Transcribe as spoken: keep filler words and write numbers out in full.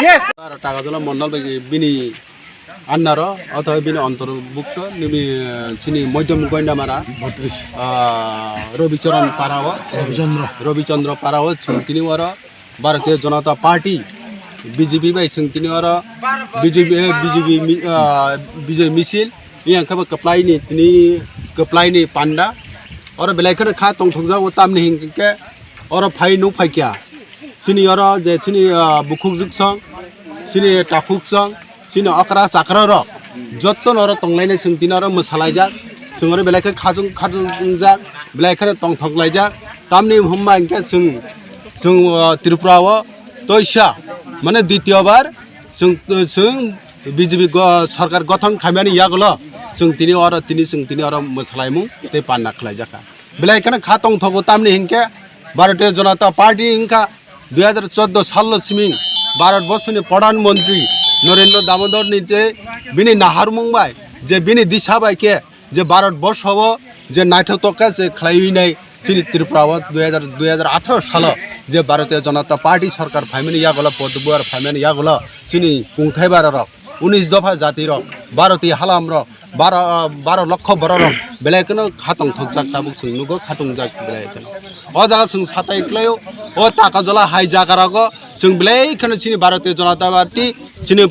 Yes. Aro Tagajola Mondol bai bini Annaro, othoba bini ontorbukto, nini, eh, chini Moidom Goindamara, botris. Ah, Robicharan Parao, Robichandra. Robichandra Parao, chwng tini oro Bharatiya Janata Party, B J P bai chwng tini oro B J P, eh, B J P mi-, ah, Bijoy Misil, yang khe bo kwplaini, tini kwplaini panda, oro belai kheno kha tongthokjago, tamni hinkhe oro phai nuk phaikha. Chini oro je chini, ah, bukhukjwk song, chini takhuk song, chini okra chakra rok, jotto no oro tonglainai chwng tini oro mwsalaijak, chwng oro belai khe khajung, khatungjak, belai kheno tongthok laijak. Tamni hwnba hinkhe chwng, chwng, ah, Tripura o toisa, mane, ditiyo bar chwng, chwng B J P go-, sorkar gothon khaimani yagulo chwng tini oro, tini chwng tini oro mwsalaimung tei panna khlaijakha. Belai kheno kha tongthogo, tamni hinkhe Bharatiya Janata Party wngkha dui hajar chordo salno siming Bharat borshoni Pradhan Mantri Narendra Damodar ni je bini naharmung bai, je bini disa bai khe je Bharat borsho o je naithotok khe je khlaiwi nai chini Tripura o dui hajar, dui hajar atharo salo je Bharatiya Janata Party sorkar phaimani yagulo, poddubuar phaimani yagulo chini kungthai bara rok, unis dopha jati rok, Bharatiya halam rok, baro, ah, baro lokho borok rok belai kheno kha tongthokjak, tabuk chwng nugo kha tongjak belai kheno. O jaga chwng satai khlaio, o Tagajola hai jaga rogo chwng belai kheno chini Bharatiya Janata Party, chini